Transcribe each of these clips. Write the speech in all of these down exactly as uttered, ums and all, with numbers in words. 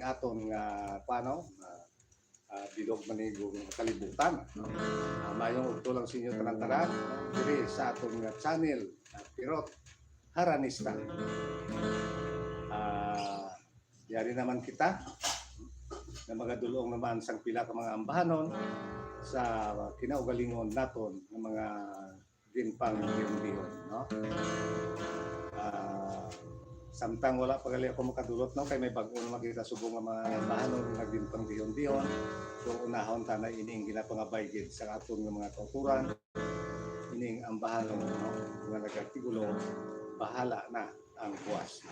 aton nga, kuan, no? Ah, ah, bilog man ni gung kalibutan, no? Ah, mayong udto lang sa inyo tanan-tanan, no? Diri sa aton nga channel, ah, Pirot Haranista. Ah, yari naman kita na magadul-ong naman sang pila ka mga ambahanon sa kinaugalingon naton nga mga ginpangdihon-dihon, no? Ah, samtang wala pa gali ako makadulot, no, kay may bag-o naman kita subong nga mga ambahanon nga ginpangdihon-dihon. So, unahon ta na ining ginapangabay gid sa aton nga mga kauturan, ining ambahanon, no, nga nagartikulo, "Bahala na ang buwas."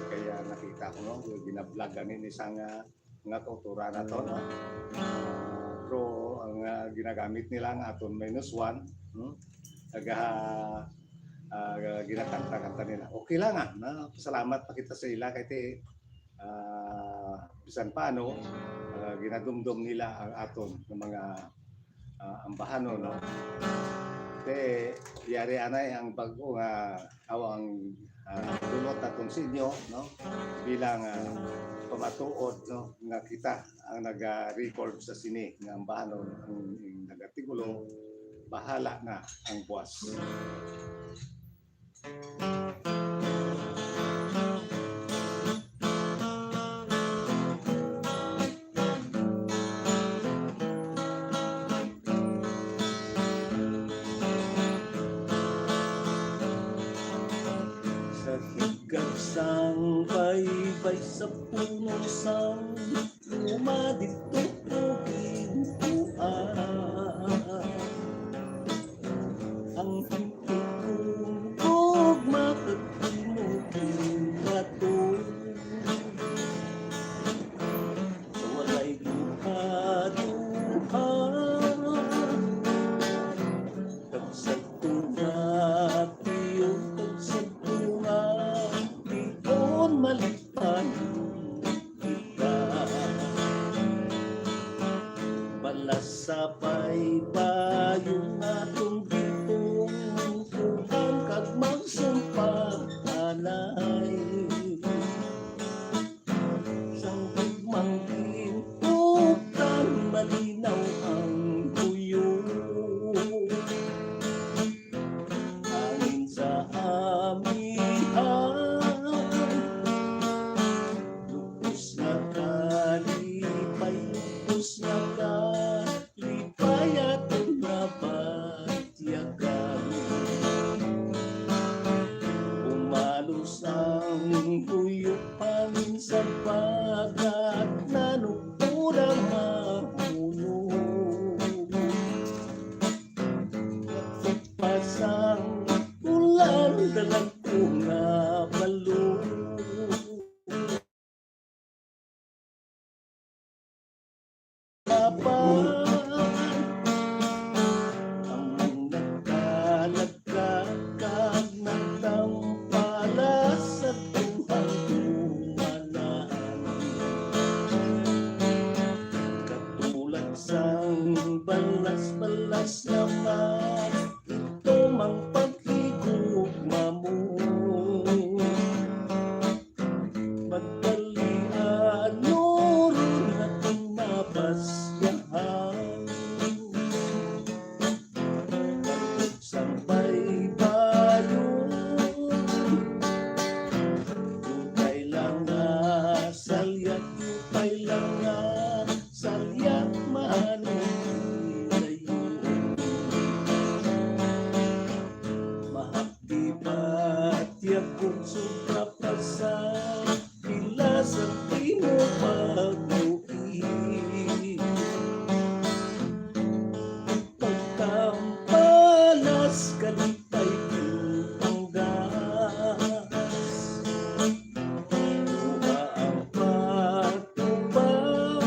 Kaya nakita ko, no, ginablog ani ni sang, ah, nga kauturan nato, no? Ah, pero ang, ah, ginagamit nila ang aton minus one, hmm? Naga-, ah, ginakanta-kanta nila. Okay lang, ah, na pasalamat pa kita sa ila kay ti, ah, bisan paano, ah, ginadumdom nila ang aton nga mga, ah, ambahanon, no? Kay yari anay ang bag-o nga aw ang, ah, dulot naton sa inyo, no? Bilang, ah, pamatuod, no, nga kita ang naga-record sa sini nga ambahanon, ang, ang nagartikulo, "Bahala na ang buwas." Sa higag sang baybay, sa puno sang luma didto ko ginkuha. Ang himpo kong gugma kag imo ginbato. Sa walay duha-duha, kag sa tunga tiyo, kag sa tunga tion, malipayon kita. Balas sa baybayon naton gipungkuan kag magsumpa anay. Sang gugmang ginhuptan, malinaw ang tuyo. Hangin sa amihan, lupos nga kalipay, lupos nga kalipay aton nabatyagan. Umalos ang tuyo, hangin sa bagat, nanugpod ang mahunong. Pasang ulan, dalag ko nga balon. Papa, ang nagkalagka kag nagtampala sa duhang tumanan. Katulad sang balas-balas naman, ito mang paghigugma mo. Magkaliano ron aton mabasyahan. Sang baybayon, upay lang nga salyat, upay lang nga salyat, maanong dayon. Mahapdi batyag kung sobra pa sa pila sa imo pagluhi. Pagkampalas, kalipay, panggas. Duha ang patubang,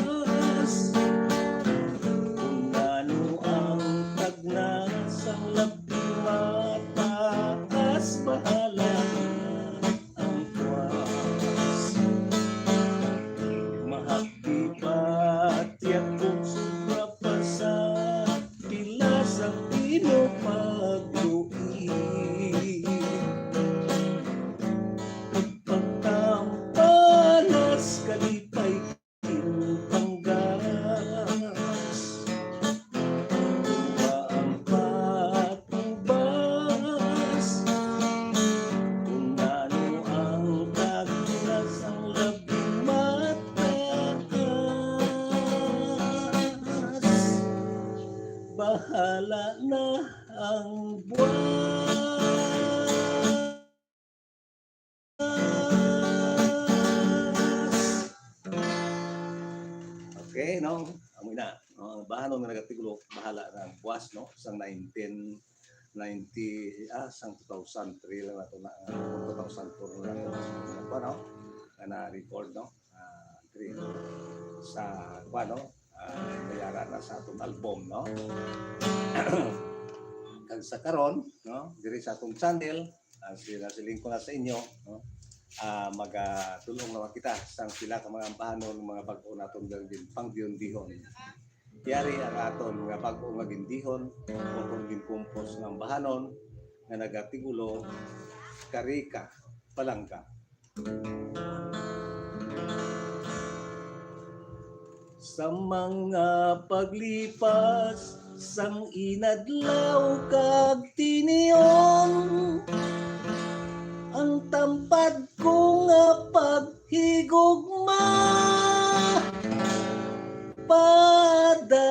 Hala na ang buwas. Okay, no? Amo na. No? Ang bahanon nga nagatigulo, bahala na ang buwas, no? Sang nineteen ninety, ah, sang two thousand three lang nato na, ah, two thousand four lang nato na, ano, no? Nga na-record, no? Ah, diri sa, kuwan, no? Ah, bayaran na sa atong album, no? Kag sa karon, no? Diri sa atong channel, ah, si-, nasiling ko na sa inyo, no? Ah, magadul-ong naman kita sang pila ka mga ambahanon, mga bag-o naton gin-, pangdihon-dihon. Yari ang aton nga bag-o nga gindihon, o kung ginkumpos nga ambahanon, nga nagatigulo, Kari Ka, Palangga. Sa mga paglipas sang inadlaw kag tinion, ang tampad ko nga paghigugma padayon.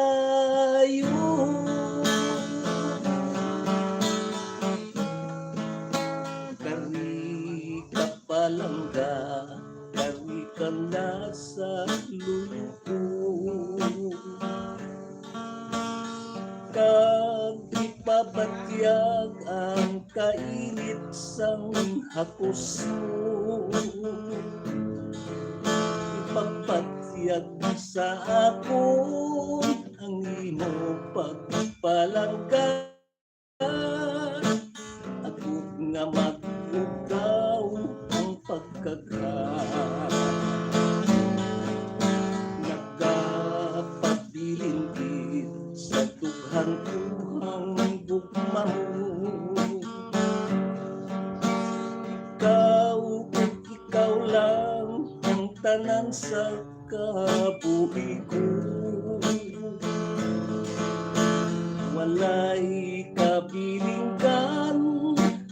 Kari ka palangga, kari ka na sa luyo ko. Kag ipabatyag ang kainit sang hakos mo. Ipagbatyag sa akon ang imo pagpalangga. Agod nga mag-ugaw ang pagkagha, nagapabilin gid sa dughan ko ang gugma mo. Ikaw, ikaw lang ang tanan sa kabuhi ko. Walay kabilinggan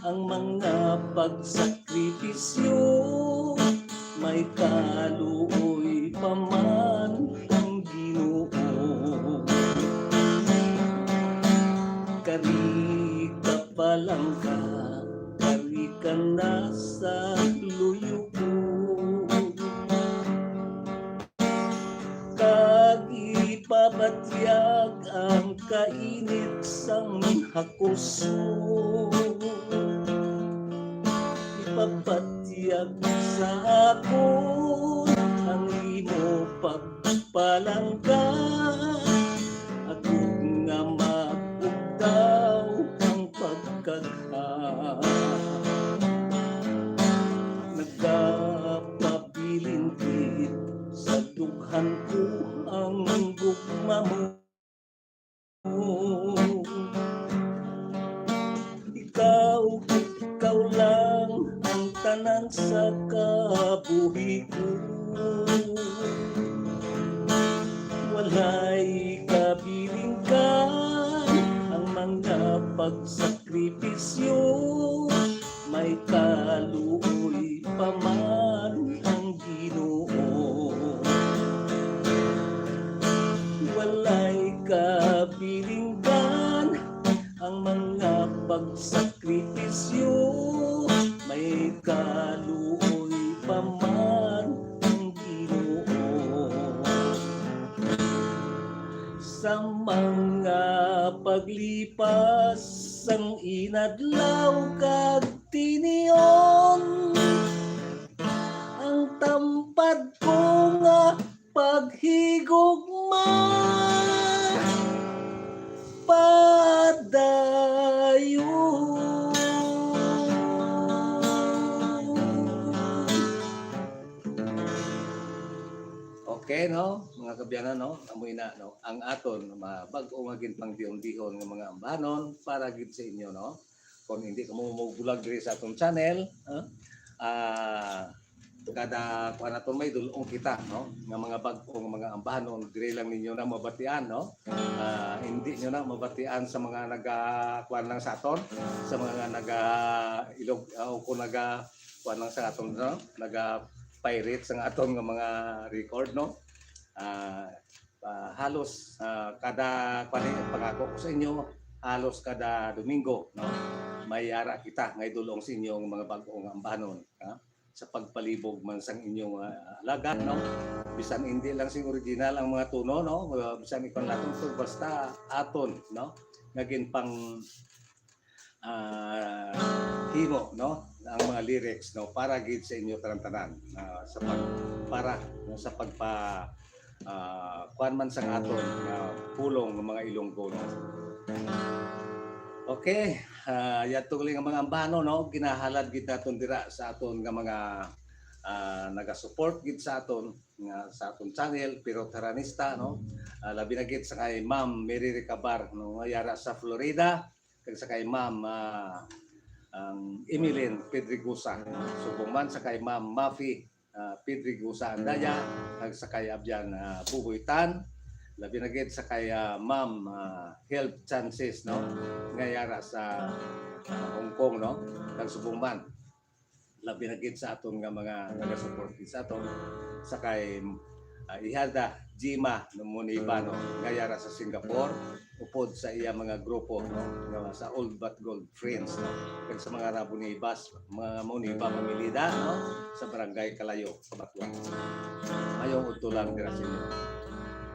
ang mga pagsakripisyo, may kaluoy pa man ang Ginoo. Kari ka palangga, kari ka na sa luyo ko. Kag ipabatyag ang kainit sang hakos mo. Ipabatyag sa akon ang imo pagpalangga, agod nga mag-ugdaw ang pagkagha. Nagapabilin gid sa dughan ko ang gugma mo. Ikaw, ikaw lang ang tanan sa kabuhi ko. Walay kabilinggan ang mga pagsakripisyo, may kaluoy pa man ang Ginoo. Walay kabilinggan ang mga pagsakripisyo, may kaluoy pa man ang Ginoo. Sa mga paglipas sang inadlaw kag tinion, ang tampad ko nga paghigugma padayon. Okay, no? Mga kaabyanan, no? Amoy na, no? Ang aton, ma-, bag-o nga ginpangdihon-dihon nga mga ambahanon para gid sa inyo, no? Kung hindi ka mo magbulag diri sa atong channel, ha? Ah, kada kuan naton may dul-ong kita, no? Nga mga bag-o nga mga ambahanon, diri lang ninyo na mabatian, no? Ah, hindi nyo na mabatian sa mga naga, kuan lang sa aton, sa mga naga ilog, ah, o kung naga, kuan lang sa aton, no? Naga pirate sa aton nga mga record, no? Ah, Ah, halos, ah, kada, kuwan, pangako ko sa inyo, halos kada Domingo, no? May ara kita nga idulong sa inyo ang mga bag-ong ambanon, ha? Sa pagpalibog man sang inyong, ah, alagad, no? Bisan hindi lang sing original ang mga tono, no? Ah, bisan ikaw naton to, basta aton, no? Nga ginpang, ah, himo, no? Ang mga lyrics, no? Para gid sa inyo tanan-tanan, ah, sa pag-, para, no? Sa pagpa-, ah, kuwan man sang aton nga pulong nga mga Ilonggo, no? Okay, ah, yadto gali nga mga ambanon, no? Ginahalad gid naton dira sa aton nga mga, ah, naga-support gid sa aton, nga sa aton channel, Pirot Haranista, no? Ah, labi na gid sa kay Ma'am Mary Recabar, no? Nga yara sa Florida, kag sa kay Ma'am, ah, ang Emeline Pedregosa, no? Subong man sa kay Ma'am Mafi, ah, Pedregosa Andaya, kag sa kay Abyan, ah, Buboy Tan, labi na gid sa kay, ah, Ma'am, ah, Health Chances, no? Nga yara sa, ah, Hong Kong, no? Kag subong man, labi na gid sa aton nga mga naga-support gid sa aton, sa kay, ah, Ihada Jima, no, Moniba, no? Nga yara sa Singapore, upod sa iya mga grupo, no? Nga sa Old But Gold Friends, no? Kag sa mga Rabonibas, mga Moniba Mamilida, no? Sa Barangay Kalayo, Cabatuan. Mayong udto lang dira sa inyo.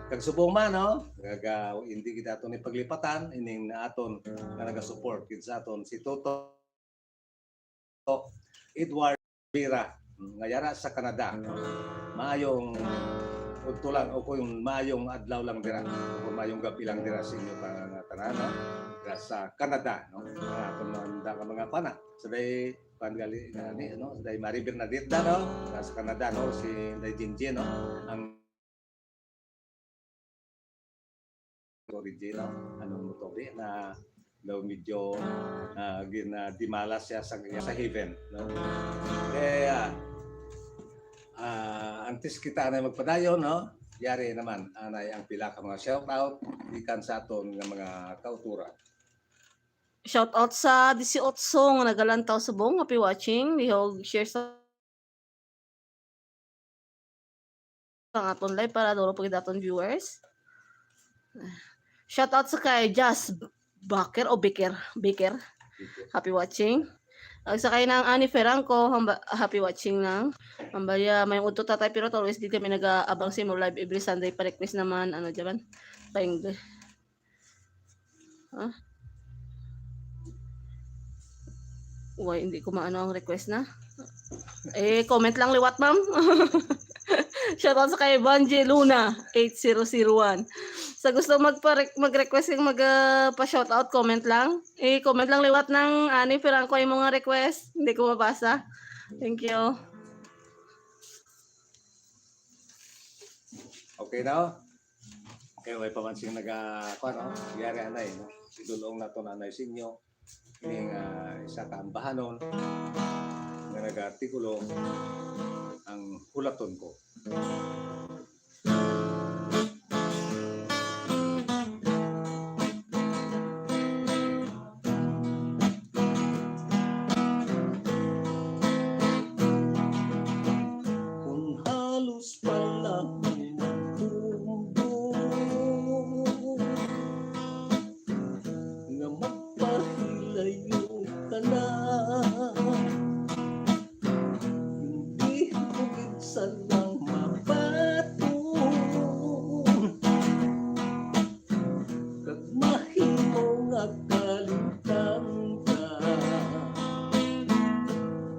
Kag subong man, no? Kag, ah, hindi gid aton ipaglipatan ining aton nga naga-support gid sa aton, si Toto Edward Vera, nga yara sa Canada. Maayong udto lang, o kung maayong adlaw lang dira, o kung maayong gabi lang dira sa inyo ta-, nga tanan, no? Dira sa Canada, no? Ang aton mga, mga pana. Sa day, pan gali, gani, no? Sa day Mari Bernadette da, no? Dira sa Canada, no? Si Day Jinjin, no? Ang origin, no? Anong motobi na daw medyo, ah, gin-, ah, dimala siya sa, sa heaven, no? Kaya, ah, antes kita na magpadayon, no? Yari naman, anay ang pila ka mga shout out gikan sa aton nga mga kauturan. Shout out sa disiotso nga nagalantaw subong, happy watching. Lihog share sa ang aton live para duro pa gid aton viewers. Shout out sa kay Jazz Baker o Baker, Baker. Happy watching. Ag sa kay nang Annie Ferranco, hamba-, happy watching nang. Hambal ya, may udto tatay, pero always di kami nag-aabang sa imo live every Sunday. Pa-request naman, ano, dyan, pa-English. Ha? Uy, hindi ko maano ang request na. Eh, comment lang liwat, ma'am. Shout out sa kay Bonji Luna, eight zero zero one. Sa gusto magpa-re-, mag-request kag mag, ah, pa-shout out, comment lang. Eh, comment lang liwat nang ani, pirang ko imo nga request. Hindi ko mabasa. Thank you. Okay na, oh. Kay way pa man sing naga-, kuwan, no? Yari anay, no? Idulong naton anay sa inyo. Ini nga isa ka ambahanon nga naga-artikulo ang hulaton ko. Kung halos pa lang magtumbo nga magpahilayo ka na, hindi ko gid sana mabaton. Kag mahimo nga kalimtan ka,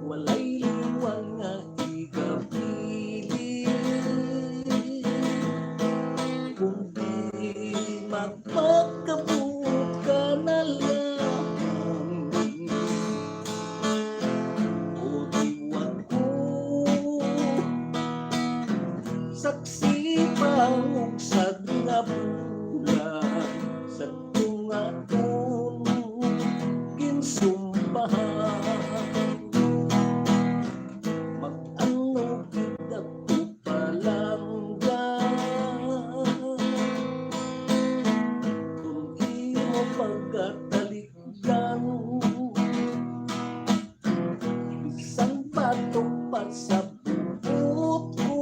walay liwat nga igapili, kundi magpakabuot ka na lang. O liwat ko, saksi pa ang ugsag nga bulan sa tunga kong ginsumbahan. Mag-ano gid ako palangga kung imo pagkatalikdan. Bisan batok pa sa buot ko,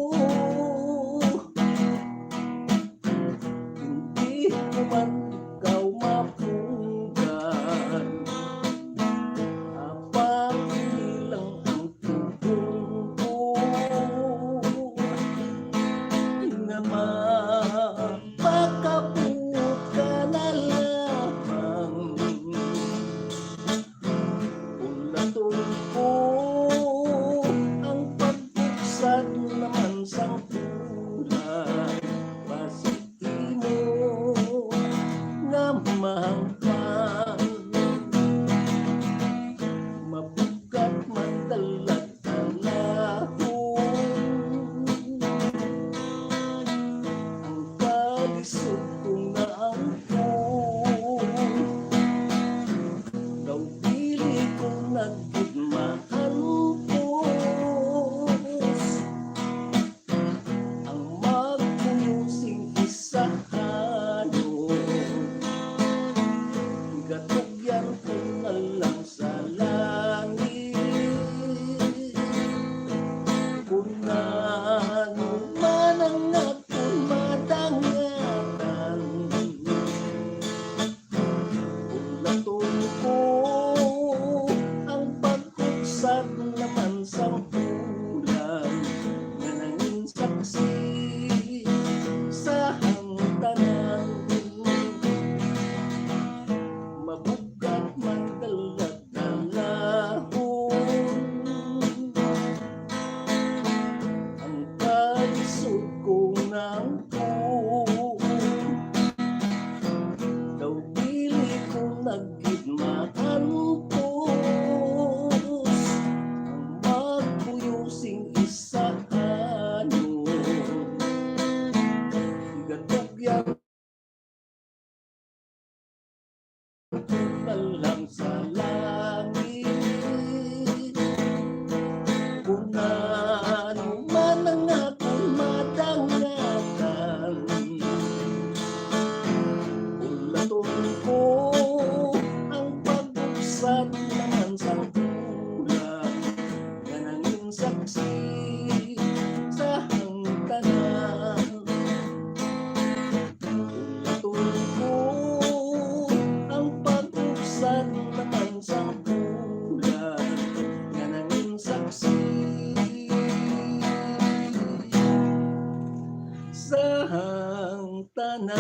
Mapakabuot ka na lamang. Ulaton ko ang pagbuksad naman sang bulan. Basi imo nga mahangpan, mabugkat man dalag-dalahon. Ang kalisod kong naangkon, daw dili ko na gid maantos. Ang magpuyo sing isahanon, igatugyan ko na lang sa langit. Kun ano man ang akon madangatan, ulaton ko ang paghugsad naman sang bulan nga nangin saksi sa hangtanan. Mabugkat man dalag-dalahon, ang kalisod kong naangkon, daw dili ko na gid maantos. Ang magpuyo sing isahanon, igatugyan ko na lang sa langit. Kun ano man ang akon madangatan, ulaton ko ang pagbuksad naman sang bulan nga nangin saksi sa hangtanan. Ulaton ko ang pagbuksad naman sang bulan nga nangin saksi sa hangtanan.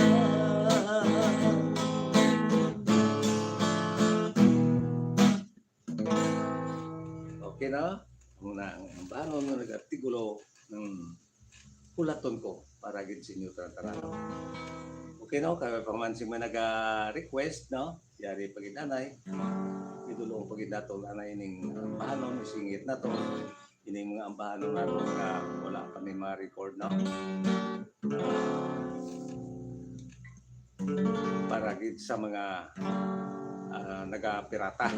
Okay na? Amo na ang ambahanon nga nag-artikulo ng ulaton ko para gid sa inyo tanan-tanan. Okay, no? Kaya pa man sing mga naga-request, no? Yari pa gid anay. Idulong pa gid nato anay ning ambahanon, isingit nato. Ining mga ambahanon nato nga wala pa ni ma-record, no? Para gid sa mga, ah, nagapirata.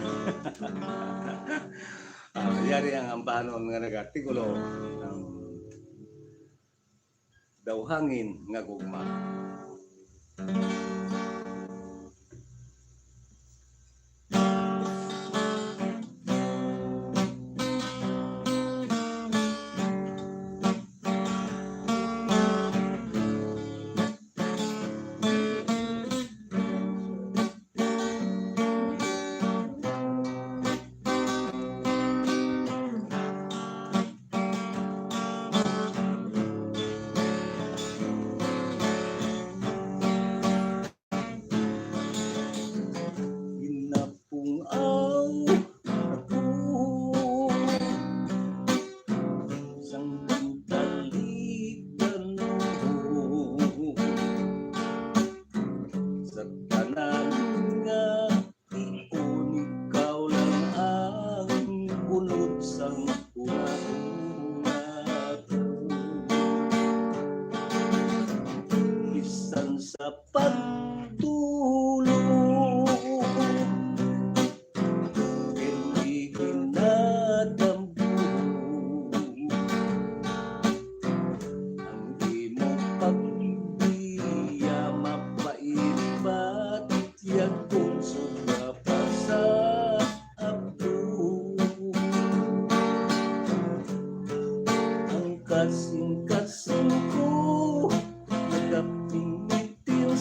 Ah, yari ang ambahanon nga nag-artikulo ng daw hangin nga gugma. Ginapungaw ako sang balik sa tanan nga tion, ikaw lang ang unod sang hurahura ko. Bisan sa pagtulog, hindi ginadamgo ang imo pagbiya, mapait batyag kon sobra pa sa ablo. Ang kasing-kasing ko nagapingitin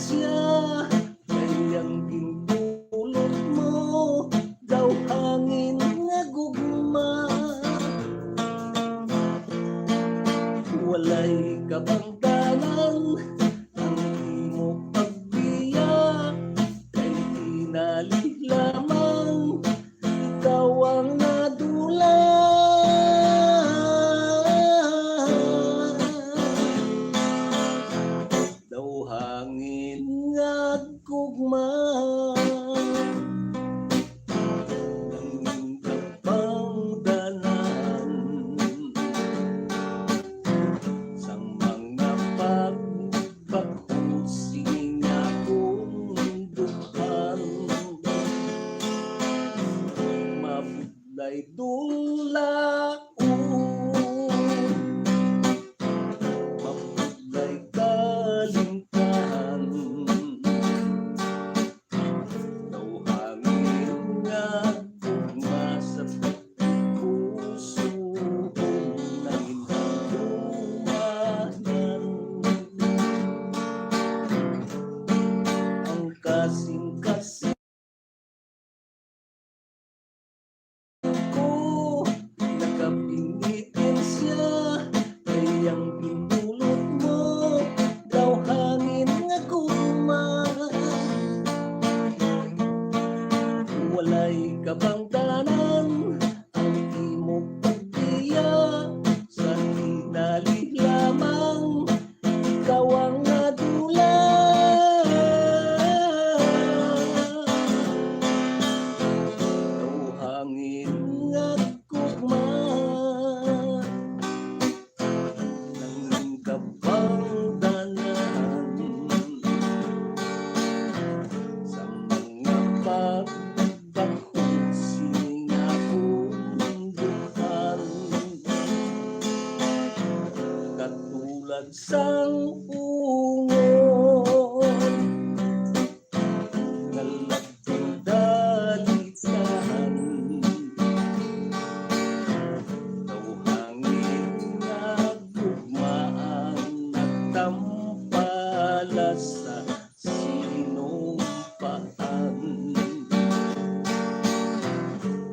Ala sa sinumpaan,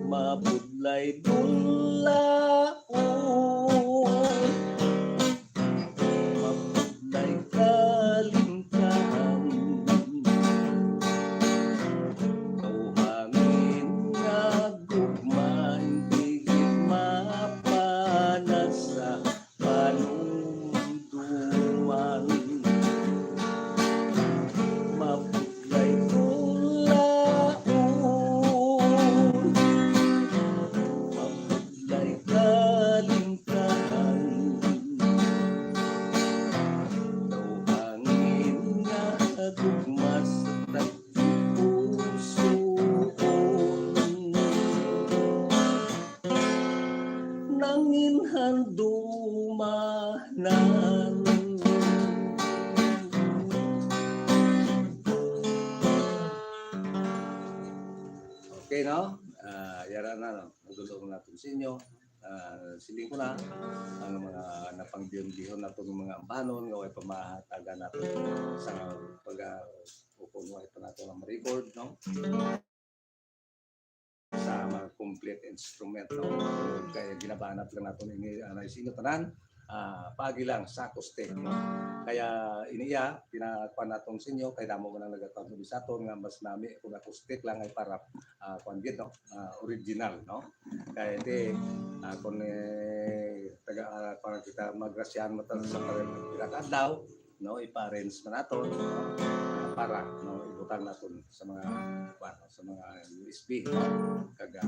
mabudlay bulaon, mabudlay kalingkahan. Daw hangin nga gugma, hindi gid mapana sa panumduman. Mabudlay bulaon, mabudlay kalingkahan. Daw hangin nga gugma sa pusoon, nangin handumanan. Okay, no? Ah, yara na, no? Magdulong natin sa inyo. Ah, siling ko na, ang mga napanggiyon-giyon nato ng mga ambahanon nga way pa mahatagan nato sa pag, ah, o kung way pa nato ang record, no? Sa mga complete instrument, no? Kaya ginabanat lang nato ini, ah, sa inyo tanan, ah, paagi lang sa acoustic, no? Kaya ini iya, pinakuan naton sa inyo, kay damo man ang nagakaguli sa aton nga mas nami kung acoustic lang ay para, ah, kuan gid, no? Ah, original, no? Kaya iti, ah, kung, eh, taga, ah, para kita magrasyahan mo sa pag-, pila ka adlaw, no, ipa-arrange man naton, no, para, no, ibutang naton sa mga, kuwan, sa mga U S B, no, kag, ah,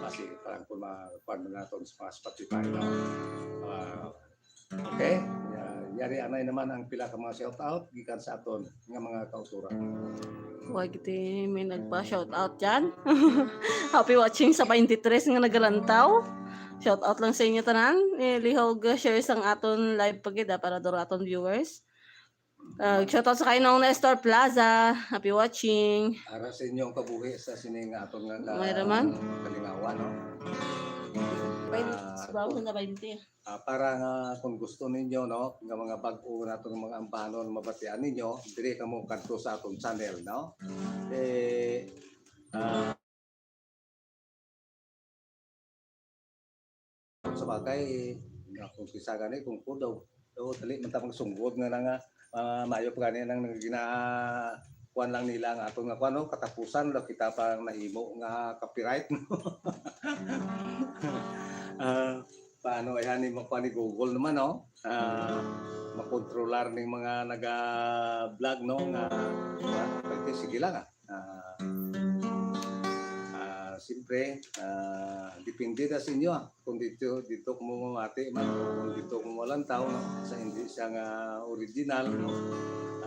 basi parang kung ma-, kuwan man naton sa mga Spotify, no. Ah, okay. Ya-, yari anay naman ang pila ka mga shout out gikan sa aton nga mga kauturan. Wa giti may nagpa-shout out dyan. Happy watching sa twenty-three nga nagalantaw. Shout out lang sa inyo tanan. Eh, lihog, uh, share sang aton live pa gid, ah, para duro aton viewers. Uh, shout out sa kay Nong Nestor Plaza. Happy watching. Ara sa inyong kabuhi sa sining aton nga ka-, May raman? Kalingawan, no? Pwede, ah, sa bawon na twenty. Ah, para nga kung gusto ninyo, no, nga mga bag-o nato nga mga ambahanon mabatian ninyo, diri kamo kadto sa aton channel, no? Eh, ah, sa bagay, nga kung kisa gani, kung kudaw, daw dali man ta magsunggod nga na nga, ah, maayo pa gani nang gina-, kuwan lang nila nga aton nga kuwan, no? Katapusan daw kita pa nahimo nga copyright, no? Ah, paano, eh, ani, makuha ni Google naman, no? Ah, makontrolar ning mga naga-vlog, no? Nga, ah, okay, sige lang, ah. Ah, ah, siyempre, ah, depende na sa inyo, ah. Kung dito, dito ko mo mamati man, o kung dito ko mo lantaw, no? Sa hindi siya nga original, no?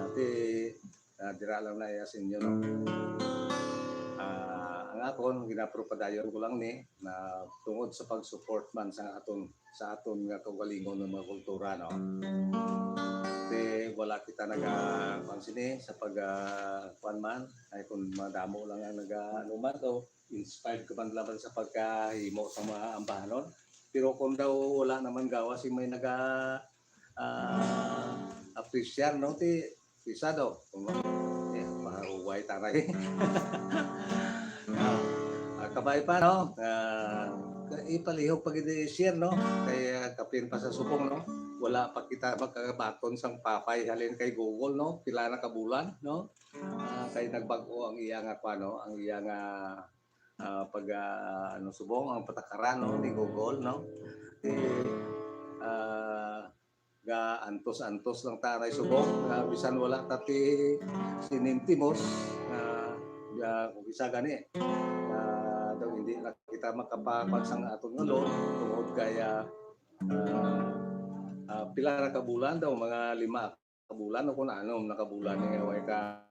Ate, ah, dira lang na iya sa inyo, no? Ah, ang akon, ginapropadayon ko lang ni, na tungod sa pag-support man sa aton, sa aton nga kaugalingon nga mga kultura, no? Kay wala kita naga, kuwan sini, sa pag, ah, kuwan man, ay kung madamo lang ang naga, ano man, o inspired ka man lamang sa pagkahimo sa mga ambahanon. Pero kung daw wala naman gawa si may naga, ah, appreciate, no? Ti, isa daw. Eh, mahuway taray. Ah, ah, kabay pa, no? Ah, ipalihog pa gid i-share, no? Kay, ah, kapin pa sa subong, no? Wala pa kita magkabaton sang papay halin kay Google, no? Pila na ka bulan, no? Ah, kay nagbag-o ang iya nga, kuwan, no? Ang iya nga, ah, pag, ah, ano, subong, ang patakaran, no? Ni Google, no? Eh, ah, ga antos-antos lang ta anay subong, nga bisan wala ta ti sinintimos, nga, nga kung isa gani, ah, daw hindi na kita makapakuan sang aton nga loan tungod kay, ah, ah, ah, pila na ka bulan daw, mga lima ka bulan o kung anom na ka bulan nga way ka,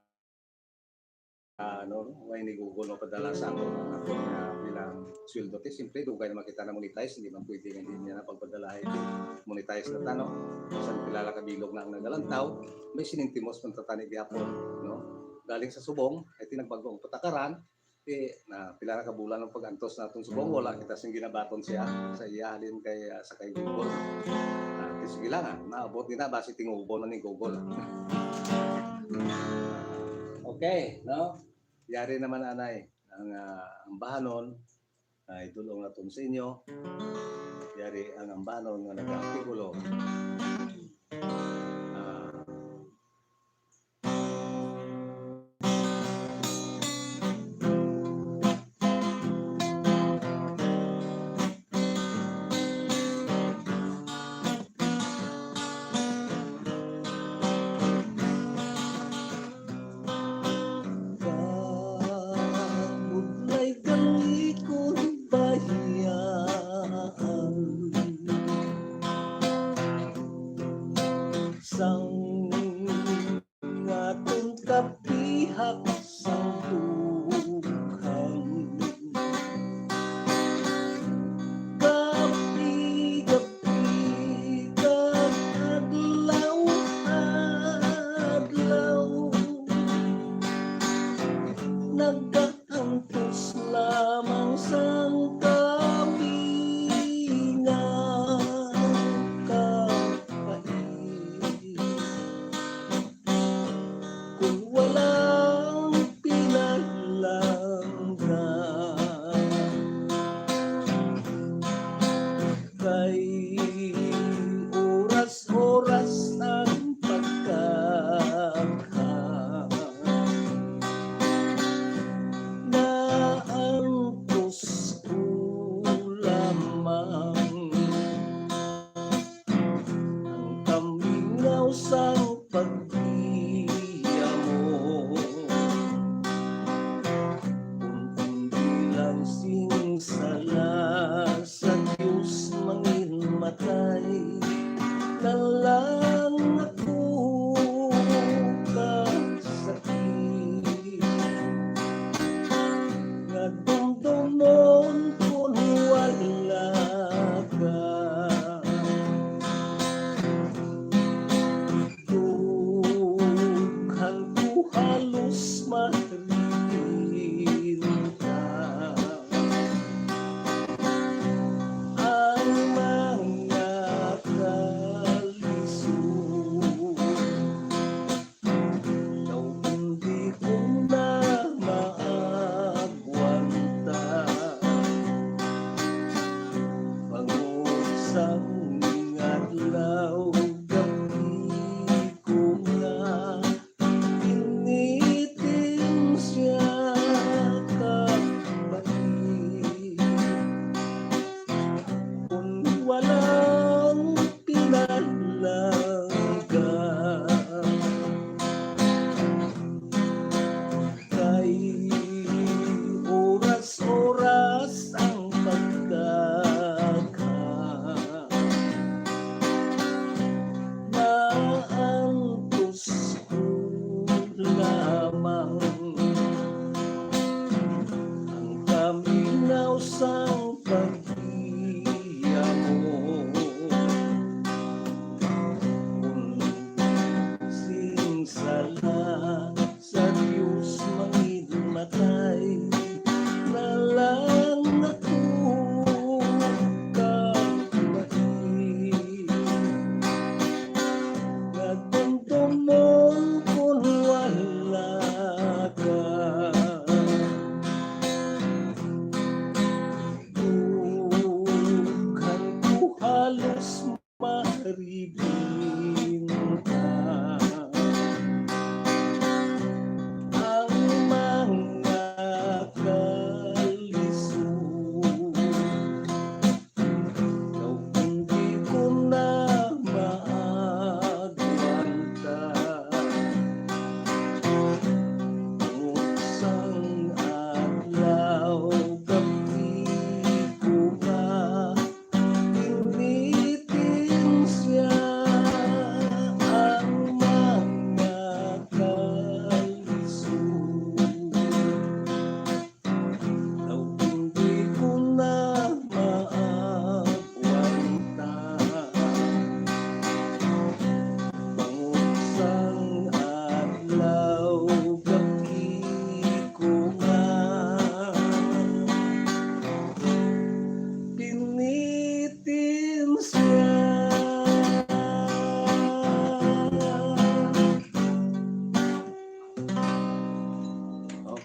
ah, ano, way ni Google mapadala sa aton, aton nga bilang sweldo. Kay siyempre, dugay naman kita na monetize, hindi man pwede nga hindi niya na pagpadalahay. Monetize na ta, no? Bisan pila lang ka bilog na ang nagalantaw, may sinintimos man ta tani gihapon, no? Galing sa subong, ay tinagbag-o ang patakaran, ti, na pila na ka bulan ang pag-antos naton subong, wala kita sing ginabaton siya sa iya halin kay, ah, sa kay Google. Ah, ti sige lang, ah, maabot din na, basi tingubo na ni Google. Okay, no? Yari naman anay ang, ah, ang bahanon ay dulong naton sa inyo. Yari ang ambanon nga nag-artikulo. Ah, Kabudlay gali kon bayaan sang aton kapihak sang dughan. Gab-i, gab-i, kag adlaw, adlaw, nagaantos lamang sang kami nga kapait. Kung walang pinalangga, kay oras-oras ang pagkagha, naantos ko lamang ang kamingaw sang pagtiyamo. Kon ang bilang sing sala sa Dios manginmatay na lang ako kasakit nga dumdomon kon wala ka.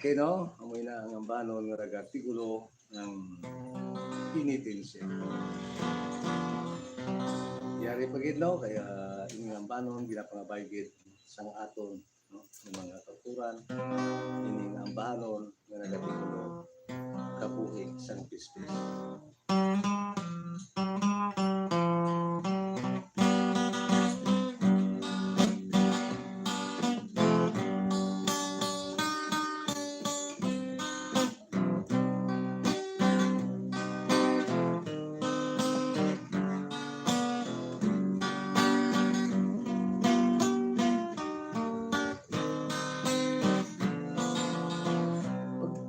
Okay, no? Amoy na ang ambanon nga nag-artikulo ng penitensya. Yari pa gid, no? Kaya ining ambanon, ginapangabay gid sang aton, no? Ng mga kauturan, ining ambanon nga nag-artikulo, kabuhi sang pispis.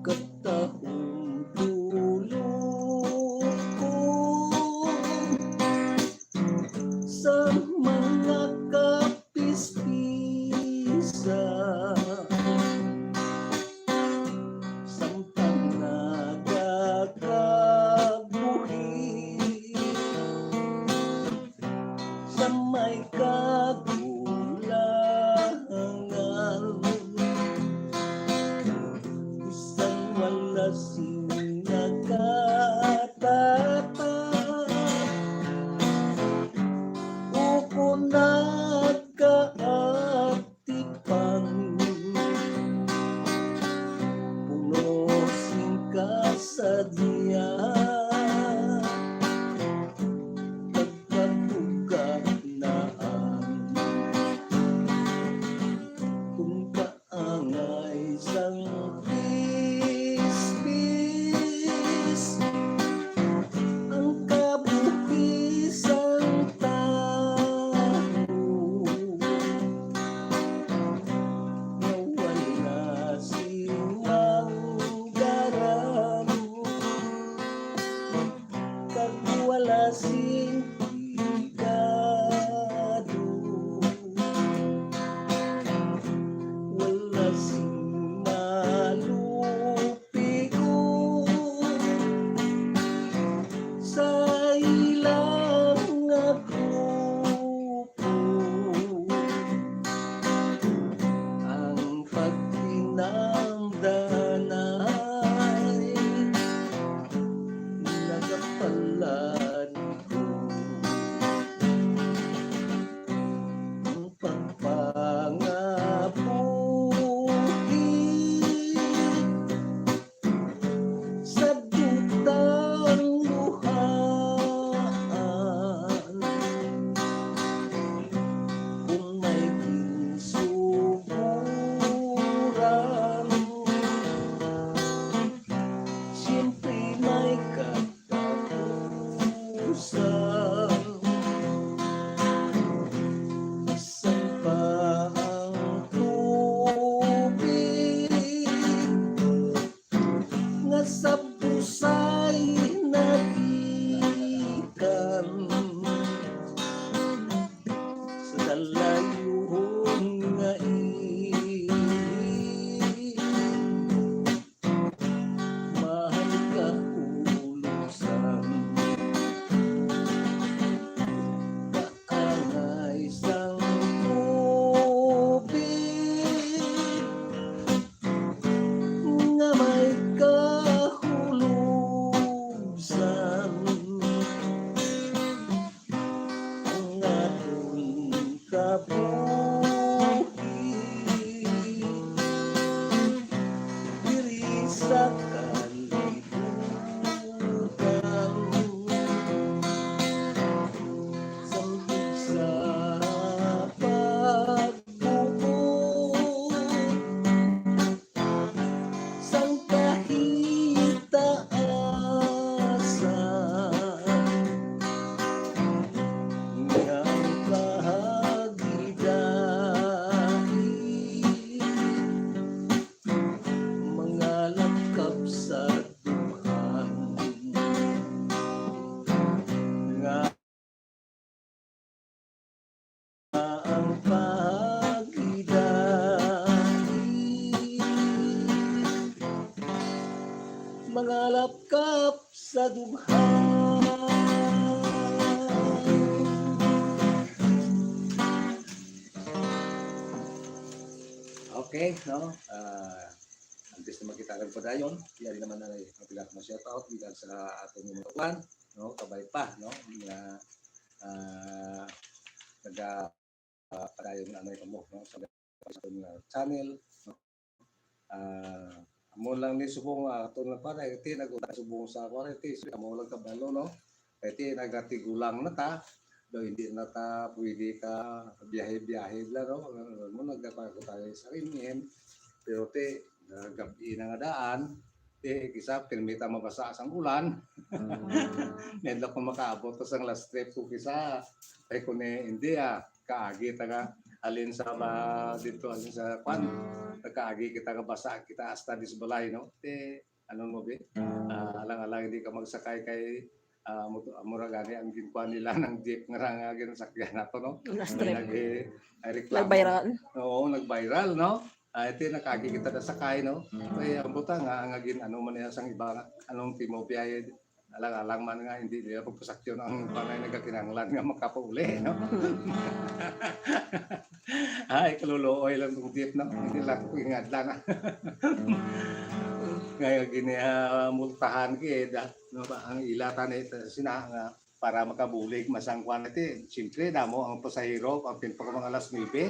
Pagkatahong tulog ko sa mga kapispisan, samtang nagakabuhi sa may kagulangan, bisan wala sing nakatatag, ukon nagkaatipan, puno sing kasadya. Pagkatuga na ang kung kaangay sang pispis, ang kabuhi sang tawo nga wala sing maugaran kag wala sing higado, wala sing malupigon sa ilang grupo. Ang paghinamdanay nagapalad ko. Ang pagpangabuhi sa dutang luhaan, kung may ginsuguran, siyempre may katapusan. Bisan pa ang tubig nga sa busay nagikan sa dalayuhon nga ihi, mahal ka, Ulusan. Kaangay sang tubig nga may kahulubsan, ang aton kabuhi diri sa kalibutan. Sambit sa pagbubo sang kahitaasan, nga ang kahagidai mangalangkap sa dughan, nga ang pagidai mangalapkap sa dughan. Okay, no? Ah, Antes na magkita lang padayon, yari naman na ang pinaka shout out gikan sa aton mga kuan, no, kabay pa, no, nga ah, naga ah, padayon na ano kamo, no, sa aton nga channel, no? Ah, amo lang ni subong ah, aton nga para iti nag subong sa para iti amo lang kabalo, no? Iti nagatigulang na ta, do hindi na ta pwede ka biyahe-biyahe bla, no? Mo nagkatago tayo sa rin, pero ti nagab-i na nga daan, eh, kisa pirmi ta mabasa sang ulan. Medyo kung makaabot ta sang last trip ko kisa, ay kung eh, hindi ah, kaagi ta nga alin sa ba dito, alin sa kwan, nagkaagi kita nga basa kita hasta dis balay, no? Te, ano mo bi? Ah, alang-alang hindi ka magsakay kay ah, mo, mura gani ang ginkuan nila ng jeep nga nga ginasakyan nato, no? Last May trip. nag- ay, reklamo. Nag-viral. Oo, nag-viral, no? Ah, ito yung nakagi kita na sakay, no? Kaya ang buta nga, ang agin, ano man niya sang iba nga, anong timo biyahe, alang-alang man nga, hindi nila pagpasakyon ang panay nagkakinahanglan nga makapauli, no? Ay, kaluluoy lang tong jeep, no? Hindi lang ko ingadlan, ah. Nga gini, ah, multahan ki, eh, da, no, ba, ang ilatan eh, sina nga para makabulig masangkuan iti. Siyempre, damo ang pasahero, ang pinpaka mga alas nuebe,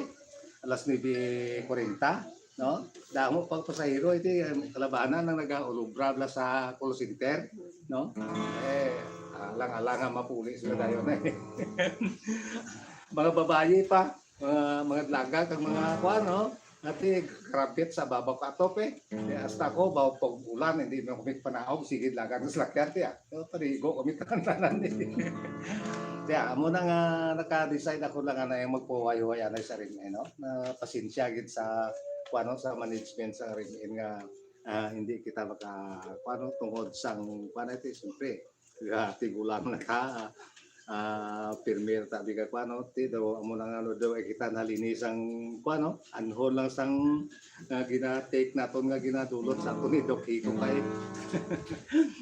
alas nuebe kwarenta, no? Damo pag pasahero iti, ang kalabanan ang nagaulubra bla sa call center, no? Eh, alang-alang nga mapuli sila dayon eh. Mga babayi pa, mga, mga dalaga kag mga kuan, no? Ati karabit sa babaw ka atop eh. Di hasta ko baw pag ulan, hindi na kami panaog, sige dalaga ng salakyan ti ah. Pero parigo kami tanan-tanan eh. Kaya amo na nga naka-decide ako lang na yung magpuway-huway anay sa rin eh, no? Na pasensya gid sa kuano sa management sa rin eh, nga ah, hindi kita maka kuano tungod sang kuano ito siyempre ah, tigulang na ka ah, pirmi ta di ka kuano ti daw amo na nga ano daw ay kita nalinis ang kuano anhon lang sang ah, gina-take naton nga ginadulot sa aton ni Doc Kiko kay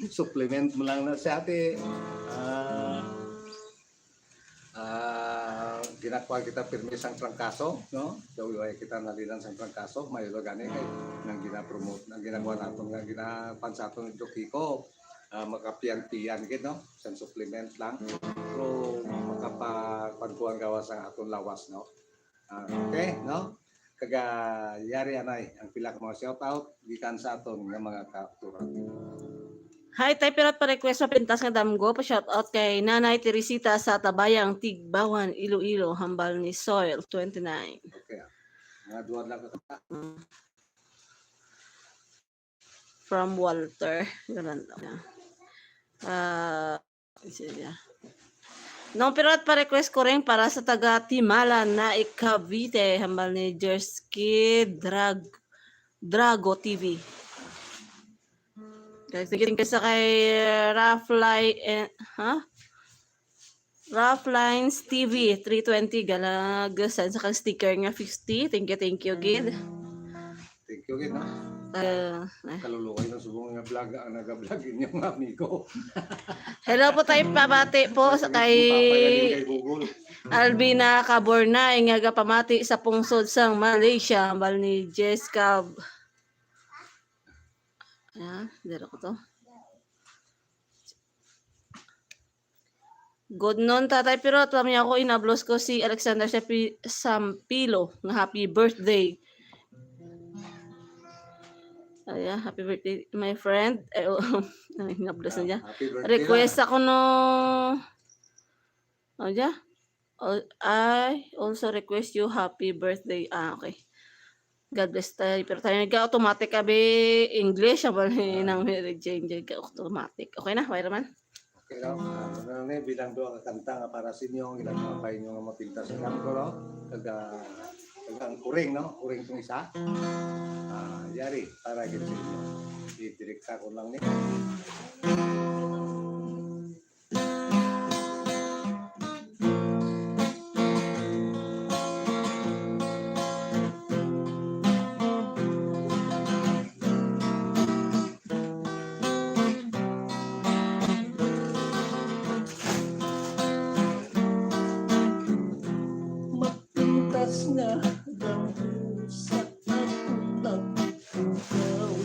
supplement mo lang na siya ti ah, ah, ginakuha kita pirmi sang trangkaso, no? Daw iway kita nalilan sang trangkaso, may gani kay nang gina-promote, nang ginagawa naton nga ginapan sa aton ni Doc Kiko, ah, makapian-pian gid, no? Sang supplement lang. Pero makapagpagkuhan gawa sang aton lawas, no? Ah, okay, no? Kag ah, yari anay ang pila ka mga shout out gikan sa aton nga mga kautoran. Hi, Tay Pirot, pa-request sa pintas nga damgo, pa-shout out kay Nanay Teresita sa Tabayang, Tigbawan, Iloilo, hambal ni Soil twenty-nine. Okay. Ah. Mga duha lang ka kanta. From Walter. Ganun lang. Ah, Sige. Nung Pirot, pa-request ko rin para sa taga Timala na Cavite, hambal ni Jersky Drag Drago T V. Guys, thank you, thank you sa kay Rafly, eh, ha? Rough Lines T V three twenty, galag, send sa kang sticker nga fifty. Thank you, thank you, gid. Thank you gid, no? Ah, eh. Kaluluoy na subong nga vlog ang naga-vlog inyong amigo. Hello po, tayo pabati po sa kay Papagaling kay Google. Alvina Cabornay nga gapamati sa pungsod sang Malaysia, hambal ni Jess Cab. Ah, dira ko to. Good noon, Tatay Pirot. Wa niya ako inablos ko si Alexander Sapi-, Sampilo nga happy birthday. Ay, ah, happy birthday, my friend. Ay, oh, ay, inablos na niya. Ah, happy birthday Request na. Ako no, ano niya? Oh, I also request you happy birthday. Ah, okay. God bless tayo. Pero tayo nag-automatic abi English, ang bali Ah. Nang Mary Jane, dyan ka automatic. Okay na, okay naman. Okay lang. Ah, ano na, bilang duha ka kanta nga para sa inyo, ang ilang mga payo nga mapintas sa kampo, no? Kag, ah, kag ang kuring, no? Kuring tong isa. Ah, yari, para gid sa inyo. Didirekta ko lang ni. Mapintas nga damgo sa akong lab-, ikaw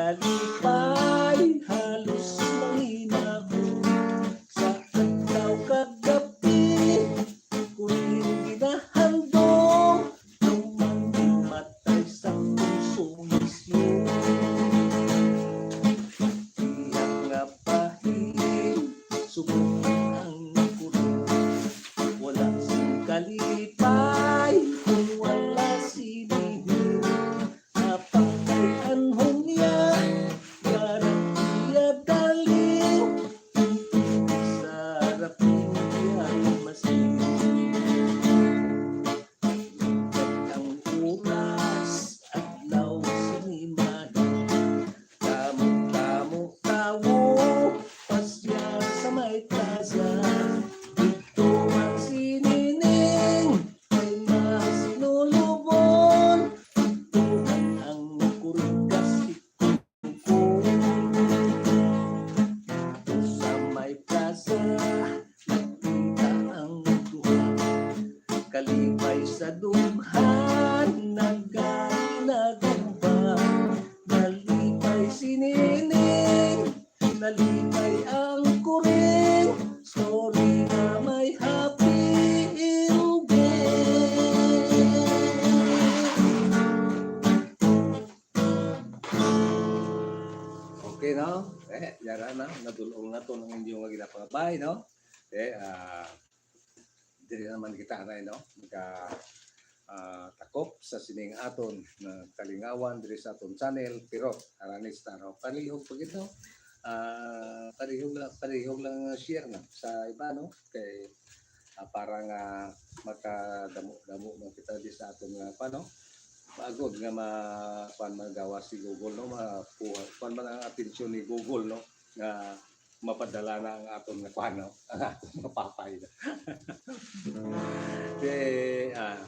Kalipay, halos mangina ko sa adlaw kag gabi. Kuning ginahandom, nung manghimatay sa puso mismo. Tiyak nga bahin, subok ang kuring. Wala sing kalipay kung wala si Nini. Apang kay anhon niya, parang iya dali. Sarap niya masin. Ang oras, adlaw, sinimahi. Kamo, kamo, tawo, pasyal sa may plaza. Didto man si Nining, may masinulubon. Didto man ang kurigas, sa may plaza, nagkita ang duha. Kalipay sa dughan, nagkali na gumba. Nalipay si Nining, nalipay ang kuring. Story nga may happy ending. Okay, no? Eh, yara na, nadul-ong naton ang inyo nga ginapangabay, no? Eh, ah, diri naman kita na, no? Magka, ah, takop sa sining aton nga kalingawan diri sa aton channel, Pirot Aranista, no? Palihog pa gid, no? Ah, palihog lang, palihog lang share na sa iba, no? Kay, ah, para nga makadamo-damo man kita di sa aton nga, kuwan, no? Maagod nga ma-, kuwan, magawas si Google, no? Makuha, kuwan man ang atensyon ni Google, no? Nga mapadala na ang aton nga, kuwan, no? Ang aton nga papay. Kay, ah,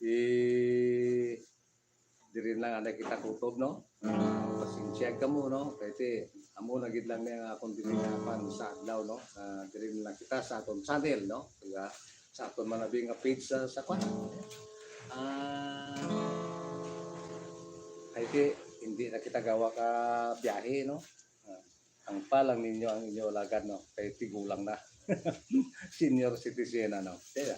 eh, diri lang anay kita kutob, no? Ah, pasensya kamo, no? Kay ti, amo na gid lang ni ang akon diri nga, kuwan, sa adlaw, no? Ah, diri na lang kita sa aton channel, no? Kaya sa aton man abi nga page sa, sa kuwan. Ah, kay ti, hindi na kita gawa ka biyahe, no? Ah, ang pa lang ninyo ang inyo alagad, no? Kay tigulang na. Senior citizen, ano? Kaya,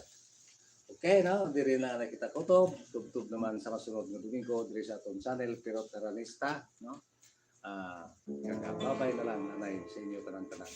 okay, no? Diri na na kita kutob. Tubtob naman sa masunod nga Domingo, diri sa aton channel, Pirot Aranista, no? Ah, kagababay na lang, anay, sa inyo tanan-tanan.